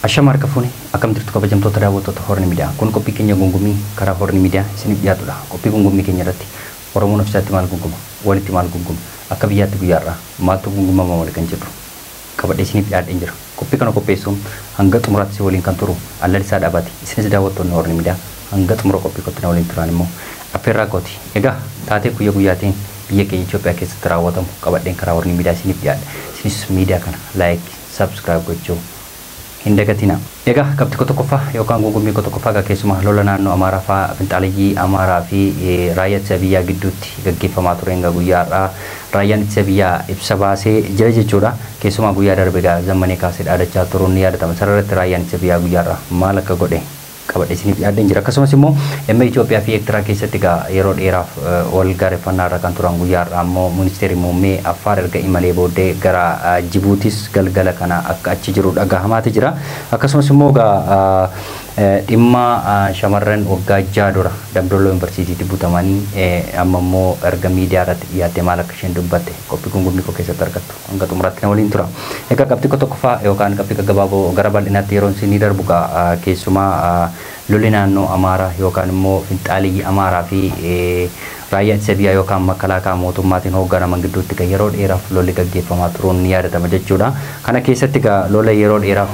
Ashama harka fuune akkam jirtu kabajamtoota daawwattoota Horni Miidiyaa. Kun qophii keenya gungummii karaa Horni Miidiyaa isiniif dhiyaatudha. Qophii gungummii keenya irratti Oromoon ofiisaatti maal gunguma, walitti maal gunguma, akka biyyaatti guyyaarraa maaltu gungumama wal kan jedhu qabadhee isiniif dhiyaadheen jira. Qophii kana qopheessuun hanga xumuraatti si waliin kan turu Allalisaa Dhaabaati. Isinis daawwattoonni Horni Miidiyaa hanga xumura qophii kootti na waliin turan immoo affeerraa kooti. Egaa taatee guyyaa guyyaatiin biyya keenya Itoophiyaa keessatti raawwatamu qabadheen karaa Horni Miidiyaa isiniif dhiyaadha. Isinis miidiyaa kana like, subscribe gochuu hin dagatina. Egaa qabxii tokkoffaa yookaan gungummii tokkoffaa egaa keessumaa lola naannoo Amaaraa fa'aa finxaaleyyii Amaaraa fi raayyaa ittisa biyyaa gidduutti gaggeeffamaa ture egaa guyyaa har'aa raayyaan ittisa biyyaa ibsa baasee jira jechuudha. Keessumaa guyyaa darbe egaa Zammanee kaasee dhaadachaa turuun ni yaadatama. Sararratti raayyaan ittisa biyyaa guyyaa har'aa maal akka godhe qabadhee isiniif dhiyaadheen jira. Akkasumas immoo dhimma Itoophiyaa fi Eertiraa keessatti egaa yeroo dheeraaf wal gaarreffannaa irra kan turan guyyaa har'aa immoo ministeerri muummee Affaar erga imalee booddee gara Jibuutis galgala kana akka achi jiru dhagahamaati jira. Akkasumas immoo egaa dhimma shamarran waggaa 6 dura Damdolloo Yuunivarsiitiitti butamanii amma immoo erga miidiyaa irratti dhiyaattee maal akka isheen dubbatte qophii gungummii koo keessatti argattu hanga xumuraatti na waliin tura. Egaa qabxii tokkoffaa yookaan qabxii gaggabaaboo gara bal'inaatti yeroon isin darbu egaa keessumaa lolli naannoo Amaaraa yookaan immoo finxaaleyyii Amaaraa fi raayyaa ittisa biyyaa yookaan makalaakaa mootummaatiin hoogganaman gidduutti kan yeroo dheeraaf lolli gaggeeffamaa turuun ni yaadatama jechuudha. Kana keessatti egaa lola yeroo dheeraaf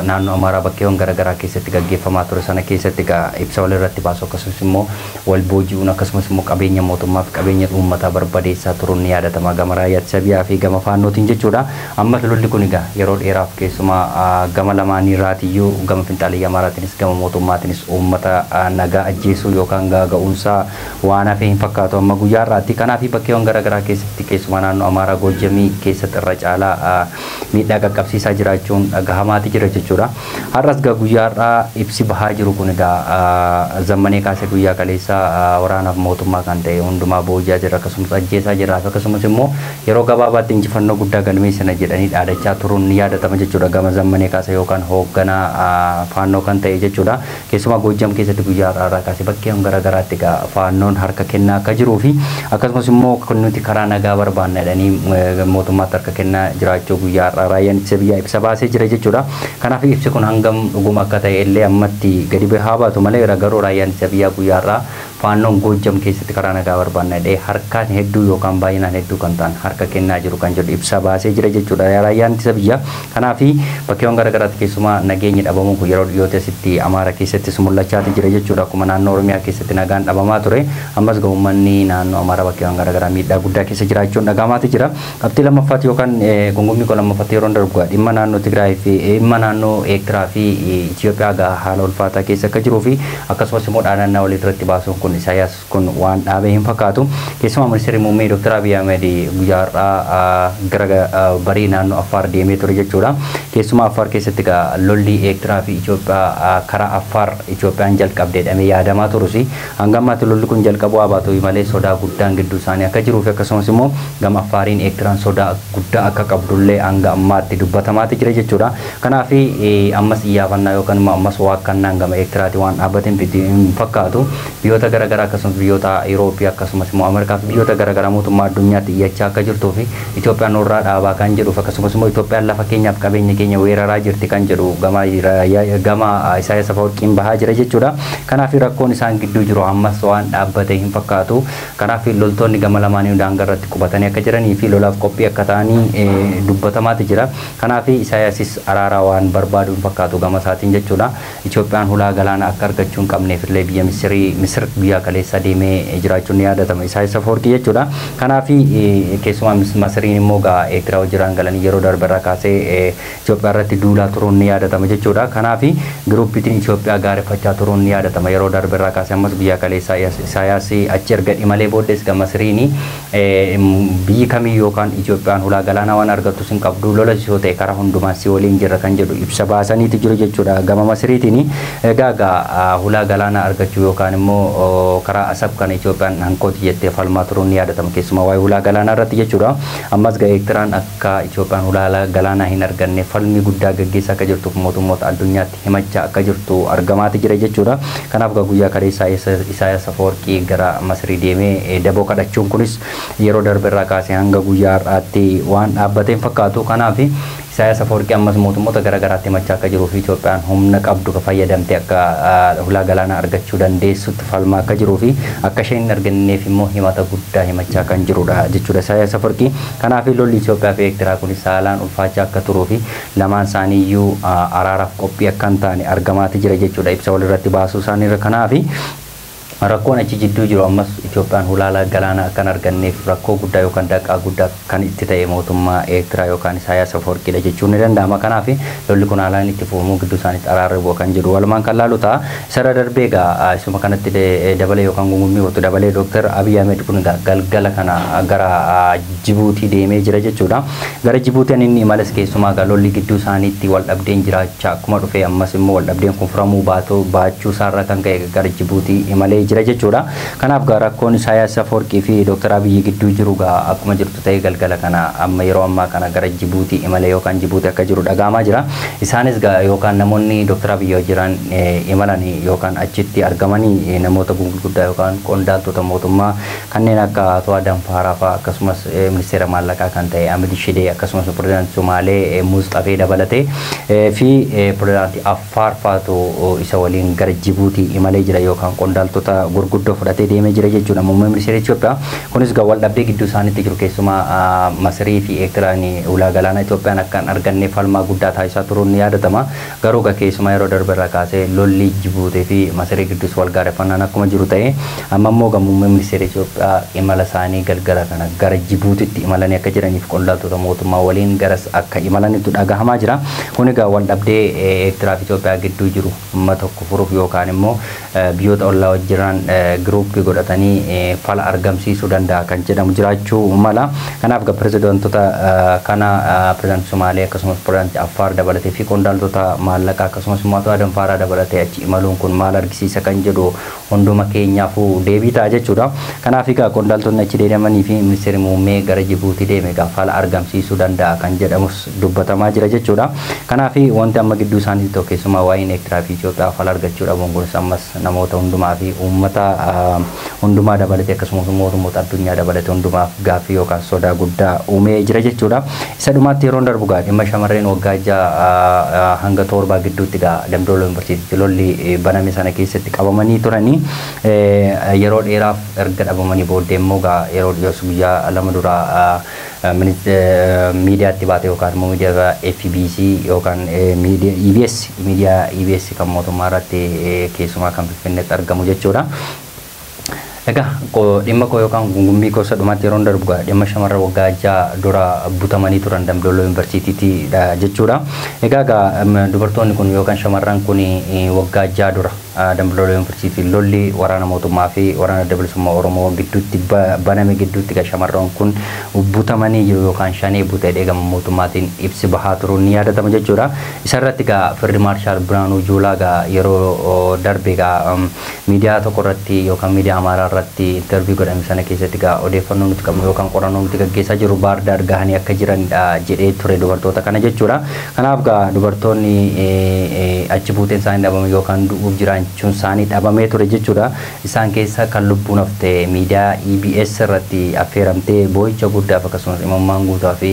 naannoo Amaaraa bakkeewwan garaagaraa keessatti gaggeeffamaa ture sana keessatti egaa ibsa walirratti baasu akkasumas immoo wal booji'uun akkasumas immoo qabeenya mootummaa fi qabeenya uummataa barbadeessaa turuun ni yaadatama gama raayyaa ittisa biyyaa fi gama faannootiin jechuudha. Ammas lolli kun egaa yeroo dheeraaf keessumaa gama lamaanii irraatiyyuu gama finxaaleyyii Amaaraatiinis gama mootummaatiinis uummata nagaa ajjeesuu yookaan gaaga'uunsaa waan hafe hin fakkaatu amma guyyaa har'aatti. Kanaaf bakkeewwan garaagaraa keessatti keessumaa naannoo Amaaraa Goojjamii keessatti irra caalaa miidhaa qaqqabsiisaa jiraachuun dhagahamaati jira jechuudha. Har'as egaa guyyaa har'aa ibsi bahaa jiru kun egaa Zammanee kaasee guyyaa kaleessaa waraanaaf mootummaa kan ta'e hundumaa booji'aa jira akkasumas ajjeesaa jira akkasumas immoo yeroo gabaabaatti injifannoo guddaa galmeessina jedhanii dhaadachaa turuun ni yaadatama jechuudha gama Zammanee kaasee yookaan hoogganaa faannoo kan ta'e jechuudha. Keessumaa Goojjam keessatti guyyaa har'aa kaasee bakkeewwan garaagaraatti egaa faannoon harka kennaa akka jiruu fi akkasumas immoo kun nuti karaa nagaa barbaanna jedhanii mootummaatti harka kennaa jiraachuu guyyaa har'aa raayyaan ittisa biyyaa ibsa baasee jira jechuudha. Kanaaf ibsi kun hangam dhuguma akka ta'e illee ammatti gadi bahaa baatu malee garuu raayyaan ittisa biyyaa guyyaa har'aa faannoon Goojjam keessatti karaa nagaa barbaanna jedhee harkaan hedduu yookaan baay'inaan hedduu kan ta'an harka kennaa jiru kan jedhu ibsa baasee jira jechuudha raayyaan ittisa biyyaa. Kanaaf bakkeewwan garaagaraatti keessumaa nageenyi dhabamuun kun yeroo dhiyootti asitti Amaara keessattis mul'achaati jira jechuudha. Akkuma naannoo Oromiyaa keessatti nagaan dhabamaa ture ammas uummanni naannoo Amaaraa bakkeewwan garaagaraa miidhaa guddaa keessa jiraachuun dhagahamaati jira. Qabxii lammaffaatti yookaan gungummii koo lammaffaatti yeroo darbu dhimma naannoo Tigraay fi dhimma naannoo Eertiraa fi Itoophiyaa gaa haala ulfaataa keessa akka jiruu fi akkasumas immoo dhaadannaa walii irratti baasuun kun Isaayyaas kun waan dhaabee hin fakkaatu. Keessumaa ministeerri muummee Dr. Abiy Ahmed guyyaa har'aa gara barii naannoo Affaar deemee ture jechuudha. Keessumaa Affaar keessatti gaa lolli Eertiraa fi Itoophiyaa karaa Affaar Itoophiyaan jalqabdee jedhamee yaadamaa turus hanga ammaatti lolli kun jalqabuu haa baatu malee sodaa guddaan gidduu isaanii akka jiruu fi akkasumas immoo gama Affaariin Eertiraan sodaa guddaa akka qabdullee hanga ammaatti dubbatamaati jira jechuudha. Kanaaf ammas iyyaafannaa yookaan immoo ammas waakkannaan gama Eertiraati waan dhaabbateen hin fakkaatu. Biyyoota garaagaraa akkasumas biyyoota Awurooppii akkasumas immoo Ameerikaa fi biyyoota garaagaraa mootummaa addunyaatti iyyachaa akka jirtuu fi Itoophiyaan nurraa dhaabaa kan jedhuuf akkasumas immoo Itoophiyaan lafa keenyaaf qabeenya keenya weeraraa jirti kan jedhu gama Isaayyaas Afawarqiin bahaa jira jechuudha. Kanaaf rakkoon isaan gidduu jiru ammas waan dhaabbate hin fakkaatu. Kanaaf loltoonni gama lamaanii daangaa irratti qubatanii akka jiranii fi lolaaf qophii akka ta'anii dubbatamaati jira. Kanaaf Isaayyaasis araaraa waan barbaadu hin fakkaatu gama isaatiin jechuudha. Itoophiyaan hulaa galaana akka argachuu hin qabneef illee biyya Misir biyya kaleessa deemee jiraachuun ni yaadatama Isaayyaas Afawarqii jechuudha. Kanaaf keessumaa Masiriin immoo gaa Eertiraa wajjiraan galanii yeroo darbe irraa kaasee Itoophiyaa irratti duulaa turuun ni yaadatama jechuudha. Kanaaf giruuppiitiin Itoophiyaa gaareffachaa turuun ni yaadatama yeroo darbe irraa kaasee ammas guyyaa kaleessa Isaayyaas achi erga imalee booddees gama Masiriin biyyi kamii yookaan Itoophiyaan hulaa galaanaa waan argattus hin qabdu lola yoo ta'e karaa hundumaa si waliin jirra kan jedhu ibsa baasaniitu jiru jechuudha gama Masiriitiin. Egaa gaa hulaa galaanaa argachuu yookaan immoo karaa Asab kana Itoophiyaan hankooti jettee falmaa turuun ni yaadatama keessumaa waa'ee hulaa galaanaa irratti jechuudha. Ammas gaa Eertiraan akka Itoophiyaan hulaa galaanaa hin arganne falmii guddaa gaggeessaa akka jirtuuf mootummoota addunyaatti himachaa akka jirtu argamaati jira jechuudha. Kanaaf gaa guyyaa kaleessaa Isaayyaas Afawarqii gara Masrii deemee daboo kadhachuun kunis yeroo darbe irraa kaasee hanga guyyaa har'aatti waan dhaabbateen fakkaatu. Kanaaf Isaayyaas Afawarqii ammas mootummoota garaagaraatti himachaa akka jiruu fi Itoophiyaan humna qabdu ka fayyadamte akka hulaa galaanaa argachuu dandeessutti falmaa akka jiruu fi akka isheen hin arganneef immoo himata guddaa himachaa kan jirudha jechuudha Isaayyaas Afawarqii. Kanaaf lolli Itoophiyaa fi Eertiraa kunis haalaan ulfaachaa akka turuu fi lamaan isaaniiyyuu araaraaf qophii akka hin taane argamaati jira jechuudha ibsa walirratti baasuu isaaniirra. Kanaaf rakkoon achi jidduu jiru ammas Itoophiyaan hulaa galaanaa akka hin arganneef rakkoo guddaa yookaan danqaa guddaa kan itti ta'e mootummaa Eertiraa yookaan Isaayyaas Afawarqiidha jechuun ni danda'ama. Kanaaf lolli kun haalaan itti fufamuu gidduu isaaniitti araarri bu'a kan jedhu walumaan kan laalu ta'a. Isarra darbee egaa isuma kanatti dabalee yookaan gungummii gootu dabalee Dooktar Abiy Ahmed kun egaa galgala kana gara Jibuutii deemee jira jechuudha. Gara Jibuutiin inni imalas keessumaa egaa lolli gidduu isaaniitti wal dhabdeen jiraachaa akkuma dhufe ammas immoo wal dhabdeen kun furamuu baachuu isaarra kan ka'e gara Jibuutii imalee jira jechuudha. Kanaaf gaa rakkoon Isaayyaas Afawarqii fi Dooktar Abiyyi gidduu jiru gaa akkuma jirtu ta'ee galgala kana amma yeroo ammaa kana gara Jibuutii imalee yookaan Jibuutii akka jiru dhaga'amaa jira. Isaanis gaa yookaan namoonni Dooktar Abiyyi jiran imalan yookaan achitti argamanii namoota gurguddaa yookaan qondaaltota mootummaa kanneen akka Ato Adam Faaraa fa'aa akkasumas ministeera maallaqaa kan ta'e Ahmed Shidee akkasumas pirezidaantii Somaalee Musxafee dabalatee fi pirezidaantii Affaar fa'aatu isa waliin gara Jibuutii imalee jira yookaan qondaaltota gurguddoo fudhatee deemee jira jechuudha. Muummeen ministeera Itoophiyaa kunis gaa wal dhabdee gidduu isaaniitti jiru keessumaa Masirii fi Eertiraan ulaa galaanaa Itoophiyaan akka hin arganne falmaa guddaa taasisaa turuun ni yaadatama. Garuu gaa keessumaa yeroo darbe irraa kaasee lolli Jibuutii fi Masirii gidduus wal gaarreeffannaan akkuma jiru ta'e amma immoo gaa muummeen ministeera Itoophiyaa imala isaanii galgala kana gara Jibuutitti imalanii akka jiraniif qondaaltota mootummaa waliin garas akka imalanitu dhagahamaa jira. Kun egaa wal dhabdee Eertiraa fi Itoophiyaa gidduu jiru amma tokko furuuf yookaan immoo biyyoota ollaa jiran giruuppii godhatanii fala argamsiisuu danda'a kan jedhamu jiraachuu mala. Kanaaf egaa pirezidaantota kana pirezidaantii Somaalee akkasumas pirezidaantii Affaar dabalatee fi qondaaltota maallaqaa akkasumas immoo Ato Adam Faaraa dabalatee achi imaluun kun maal argisiisa kan jedhu hunduma keenyaafuu deebii ta'a jechuudha. Kanaaf egaa qondaaltonni achi deemanii fi ministeerri muummee gara Jibuutii deeme egaa fala argamsiisuu danda'a kan jedhamus dubbatamaa jira jechuudha. Kanaaf wanti amma gidduu isaaniitti ta'u keessumaa waa'een Eertiraa fi Itoophiyaa fala argachuu dhabuun kunis ammas namoota hundumaa fi uummata hundumaa dabalatee akkasumas mootummoota addunyaa dabalatee hundumaaf gaaffii yookaan sodaa guddaa uumee jira jechuudha. Isa dhumaatti yeroon darbu gaa dhimma shamarreen waggaa 6 hanga 7 gidduutti gaa Damdooloo Yuunivarsiitiitti lolli baname sana keessatti qabamanii turanii yeroo dheeraaf erga dhabamanii booddee immoo gaa yeroo dhiyoos guyyaa 2 dura miidiyaatti baate yookaan immoo miidiyaa FBC yookaan miidiyaa EBS miidiyaa EBS kan mootummaa irratti keessumaa kan Finfinneetti argamu jechuudha. Egaa dhimma koo yookaan gungummii koo isa dhumaatti yeroon darbu gaa dhimma shamarran waggaa 6 dura butamanii turan Damdooloo Yuunivarsiitiittidha jechuudha. Egaa gaa dubartoonni kun yookaan shamarran kun waggaa 6 dura Damdooloo Yuunivarsiitii lolli waraana mootummaa fi waraana adda bilisummaa Oromoo gidduutti baname gidduutti gaa shamarran kun butamanii jiru yookaan shanee butee gama mootummaatiin ibsi bahaa turuun ni yaadatama jechuudha. Isarratti gaa Firdi Maarshaal Biraanuu Juulaa gaa yeroo darbe gaa miidiyaa tokko irratti yookaan miidiyaa Amaaraa irratti interviyu godhame sana keessatti gaa odeeffannoo nuti qabnu yookaan qorannoo nuti gaggeessaa jiru Baardaar gahanii akka jiranidha jedhee ture dubartoota kana jechuudha. Kanaaf gaa dubartoonni achi buuteen isaanii dhabame yookaan du'uuf jiraachuun isaanii dhabamee ture jechuudha. Isaan keessa kan lubbuun hafte miidiyaa EBS irratti affeeramtee boo'icha guddaaf akkasumas imimmaan guutaa fi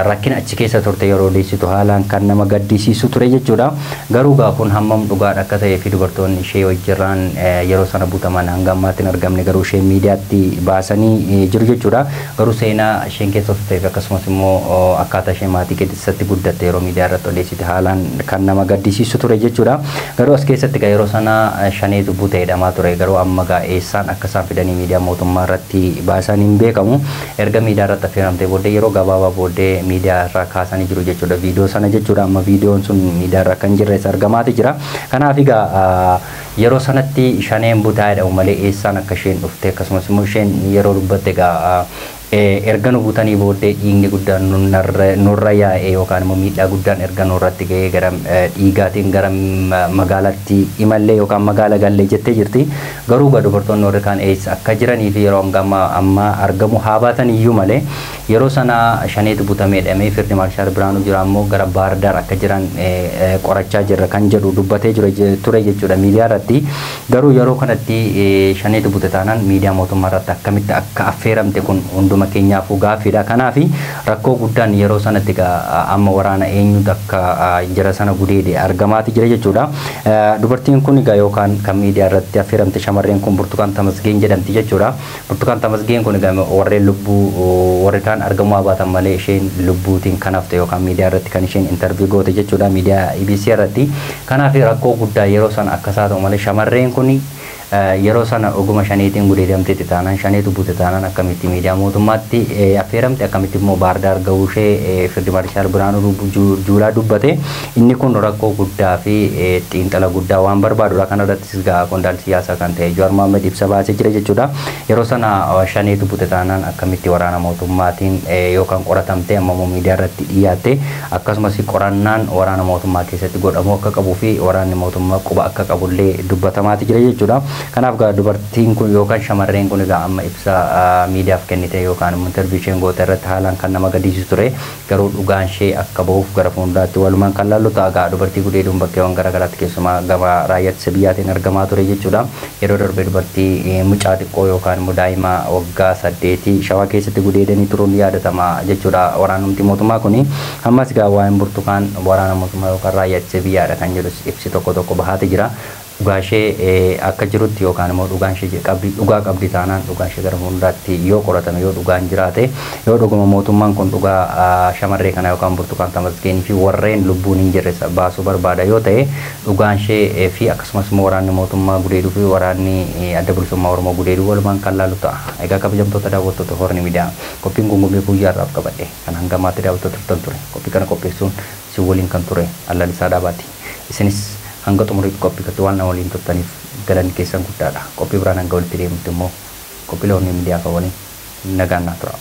rakkina achi keessa turte yeroo odeessitu haalaan kan nama gaddisiisu ture jechuudha. Garuu gaa kun hammam dhugaadha akka ta'ee fi dubartoonni ishee wajjirraan yeroo sana butaman hanga ammaatti hin argamne garuu ishee miidiyaatti baasanii jiru jechuudha. Garuu seenaa isheen keessa turtee fi akkasumas immoo akkaataa ishee maatii keessatti guddatte yeroo miidiyaa irratti odeessite haalaan kan nama gaddisiisu ture jechuudha. Garuu as keessatti gaa yeroo sana shaneetu butee jedhamaa ture. Garuu amma gaa eessaan akka isaan fidanii miidiyaa mootummaa irratti baasan hin beekamu. Erga miidiyaa irratti affeeramtee booddee yeroo gabaabaa booddee miidiyaa irraa kaasanii jiru jechuudha. Viidiyoo sana jechuudha. Amma viidiyoon sun miidiyaa irra kan jirre argamaati jira. Kanaaf egaa yeroo sanatti shaneen butaa jedhamu malee eessaan akka isheen dhufte akkasumas immoo isheen yeroo dubbatte egaa erga nu butanii booddee dhiigni guddaan nurra yaa'e yookaan immoo miidhaa guddaan erga nurratti ga'ee gara dhiigaatiin gara magaalaatti imallee yookaan magaala gallee jettee jirti. Garuu gaa dubartoonni warri kaan eessa akka jiranii fi yeroo hanga ammaa argamu haa baatan iyyuu malee yeroo sana shaneetu butamee dhamee Firdi Maarshaal Biraanuu jira ammoo gara Baardaar akka jiran qorachaa jirra kan jedhu dubbatee ture jechuudha miidiyaa irratti. Garuu yeroo kanatti shaneetu bute taanaan miidiyaa mootummaa irratti akkamitti akka affeeramte kun hundumaa Hunduma keenyaafuu gaaffiidha. Kanaaf rakkoo guddaan yeroo sanatti amma waraana eenyutu akka jara sana gudeede argamaati jira jechuudha. Dubartiin kun egaa yookaan kan miidiyaa irratti affeeramte shamarreen kun Burtukaan Tamasgeen jedhamti jechuudha. Burtukaan Tamasgeen kun egaa warreen lubbuu warri kaan argamuu baatan malee isheen lubbuutiin kan hafte yookaan miidiyaa irratti kan isheen interview goote jechuudha miidiyaa EBC irratti. Kanaaf rakkoo guddaa yeroo sana akkasaa ta'u malee shamarreen kun yeroo sana oguma shaneetiin gudeedamteetti taanaan, shaneetu bute taanaan, akkamitti miidiyaa mootummaatti affeeramte, akkamitti immoo Baardaar gahuu ishee Field Marshal Biraanuu Juulaa dubbate? Inni kun rakkoo guddaa fi xiinxala guddaa waan barbaadudha. Kana irrattis gaa qondaalli siyaasaa kan ta'e Jawaar Mohaammed ibsa baasee jira jechuudha. Yeroo sana shaneetu bute taanaan akkamitti waraana mootummaatiin yookaan qoratamte amma immoo miidiyaa irratti dhiyaatte? Akkasumas qorannaan waraana mootummaa keessatti godhamuu akka qabuu fi waraanni mootummaa quba akka qabullee dubbatamaati jira jechuudha. Kanaaf gaa dubartiin kun yookaan shamarreen kun egaa amma ibsa miidiyaaf kennite yookaan immoo interview isheen goote irratti haalaan kan nama gaddisiisu ture. Garuu dhugaan ishee akka bahuuf gara fuulduraatti walumaan kan laallu ta'a. Gaa dubartii gudeeduun bakkeewwan garaagaraatti keessumaa gama raayyaa ittisa biyyaatiin argamaa ture jechuudha. Yeroo darbe dubartii mucaa xiqqoo yookaan immoo daa'ima waggaa 8 Shawaa keessatti gudeedanii turuun yaadatama jechuudha waraanumti mootummaa kuni. Ammas gaa waa'een Burtukaan waraana mootummaa yookaan raayyaa ittisa biyyaadha kan jedhus ibsi tokko tokko bahaati jira. Dhugaa ishee akka jirutti yookaan immoo dhugaan ishee qabdi, dhugaa qabdi taanaan, dhugaan ishee gara fuulduraatti yoo qoratame, yoo dhugaan jiraate, yoo dhuguma mootummaan kun dhugaa shamarree kana yookaan Burtukaan Tamasgeenii fi warreen lubbuun hin jirre baasuu barbaada yoo ta'e, dhugaan ishee fi akkasumas immoo waraanni mootummaa gudeeduu fi waraanni Adda Bilisummaa Oromoo gudeeduu walumaan kan laalu ta'a. Egaa kabajamtoota daawwattoota Horni Miidiyaa, qophiin gungummii guyyaarraaf qabadhe kan hangamaatti daawwattoota turtan ture. Qophii kana qopheessuun isin waliin kan ture Allalisaa Dhaabaati. Isinis hanga xumurii qophii kanatti waan na waliin turtaniif galanni keessan guddaadha. Qophii biraan hanga walitti deemutti immoo qophii Horni Miidiyaa kan waliin nagaan naa tura.